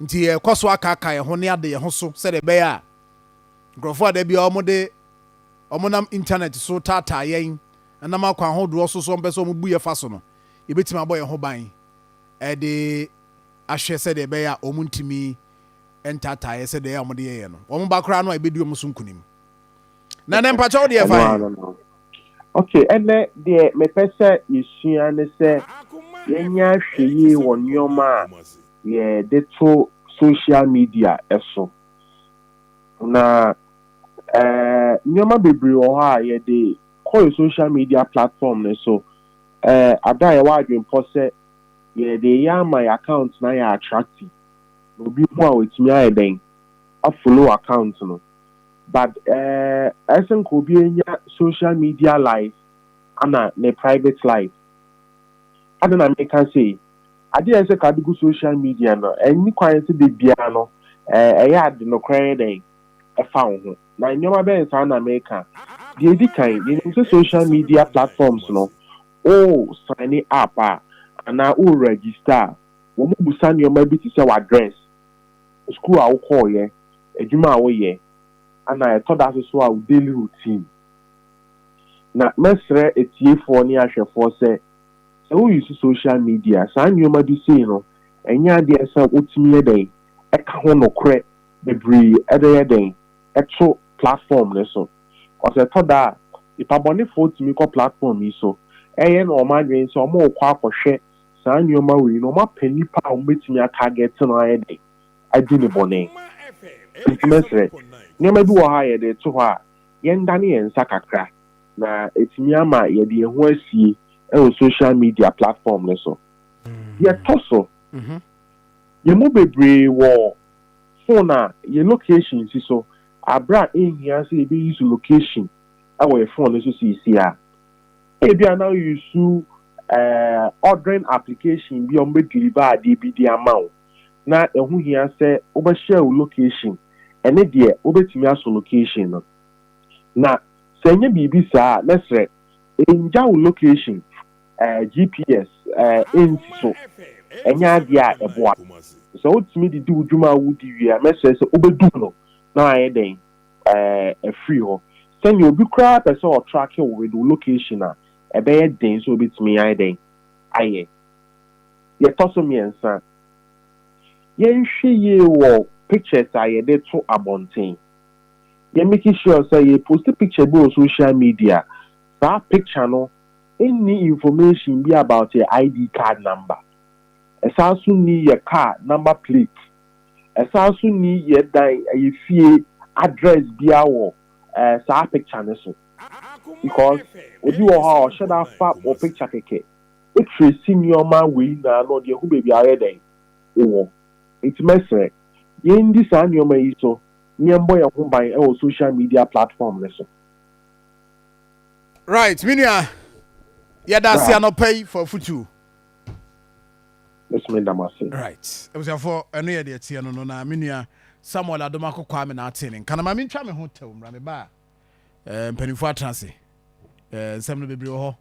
Nti yɛkɔ so akaaka yɛn ho ne ade yɛn ho so sɛdeɛ ɛbɛyɛ a nkurɔfoɔ a da biara wɔde wɔnam internet so taataa yɛn nam akwan ahodoɔ so so wɔmpɛ sɛ wɔbu yɛ fa so no, yɛbɛtumi abɔ yɛn ho ban de ahwɛ sɛdeɛ ɛbɛyɛ a wɔn ntumi ntaataa yɛ sɛdeɛ ɛyɛ a wɔde yɛyɛ no. Wɔn ba koraa no a, yɛbɛdi wɔn so nkunim. Na ne mpakyɛw deɛ fa yɛn. Okay, ɛnɛ deɛ mepɛ sɛ yɛsua ne sɛ yɛnya ahwɛ yie wɔ nneɛma a yɛde to social media ɛso. Na nneɛma bebree wɔ hɔ a yɛde kɔ yɛ social media platform ne so ada a yɛwɔ adwempɔ sɛ yɛde yɛ ama yɛ account na yɛ attractive na obi hu a watumi ayɛ dɛn afollow account no, but ɛsɛ nka obi anya social media life ana ne private life. Ade na meka sɛ adeɛ a ɛsɛ ka ade gu social media no, ɛnni kwan sɛ de biara no ɛyɛ ade nokorɛ yɛ dɛn ɛfa wo ho. Na nneɛma bɛyɛ saa na meka. Deɛ edi kan, yɛnim sɛ social media platforms no, o sign up a anaa o register a, wɔn busa nneɛma bi te sɛ w'address, school a wokɔɔyɛ, adwuma a woyɛ, ana ɛtɔ da so so a wo daily routine. Na mɛsrɛ etiefoɔ ne ahwɛfoɔ sɛ sɛ woyi so social media saa nneɛma bi sei no, ɛnyɛ adeɛ sɛ wotumi yɛ dɛn ɛka ho nokorɛ bebree ɛde yɛ dɛn ɛto platform ne so. Ɔsɛ ɛtɔ da a, nipa bɔnefoɔ tumi kɔ platform yi so, ɛyɛ na wɔn adwene sɛ wɔn rekɔ akɔhwɛ saa nneɛma wei na wɔn apɛ nipa a wɔn bɛtumi atarget no ayɛ dɛn adi ne bɔne. Nti mɛsrɛ, nneɛma bi wɔ hɔ a yɛde to hɔ a, yɛndane yɛn nsa kakra na etumi ama yɛde yɛn ho asie ɛwɔ social media platform ne so. Yɛtɔ so, yɛn mu bebree wɔ phone a yɛ location si so abere a ehia sɛ yɛbɛyi so location ɛwɔ yɛ phone no so siesie a, ebi a na use ordering application bi a wɔn bɛ deliver adeɛ bi de ama wo, na ɛho hia sɛ wobɛhyɛ wo location. Ɛne deɛ wobɛtumi asɔ location no, na sɛ ɛnyɛ biribi saa a, mɛsrɛ, ngya wo location GPS ɛnsi so. Ɛnyɛ adeɛ a ɛboa sɛ wotumi didi wo dwuma a wodi wie a, mɛsrɛ sɛ wobɛdum no na ayɛ dɛn ɛfiri hɔ, sɛnea obi koraa pɛ sɛ ɔtrack wo with wo location a, ɛbɛyɛ den sɛ obɛtumi ayɛ dɛn ayɛ. Yɛtɔ so mmiɛnsa, yɛnhwɛ yie wɔ pictures a yɛde to abɔnten. Yɛn make sure sɛ yɛ post picture bi wɔ social media, saa picture no nni information bi about your ID card number, ɛsan so ni yɛ car number plate, ɛsan so ni yɛ dan, ɛyɛ fie address bia wɔ saa picture no so, because obi wɔ hɔ a ɔhyɛ da fa wɔ picture kɛkɛ etrace nneɛma wei na na ɔde ehu beebi ayɛ dɛn wɔ. Nti mɛsrɛ, yɛn di saa nneɛma yi so na yɛn bɔ yɛn ho ban ɛwɔ social media platform ne so. Right, me nua, yɛda ase anɔpa yi for afutuo. Mɛsumi dam ase. Right, abusuafoɔ, ɛno yɛ deɛ teɛ no na me nua Samuel Adomako Kwame na ate ne nka na maame ntwa me ho tɛw mmra me ba a mpanimfoɔ atena ase. Nsɛm no bebree wɔ hɔ.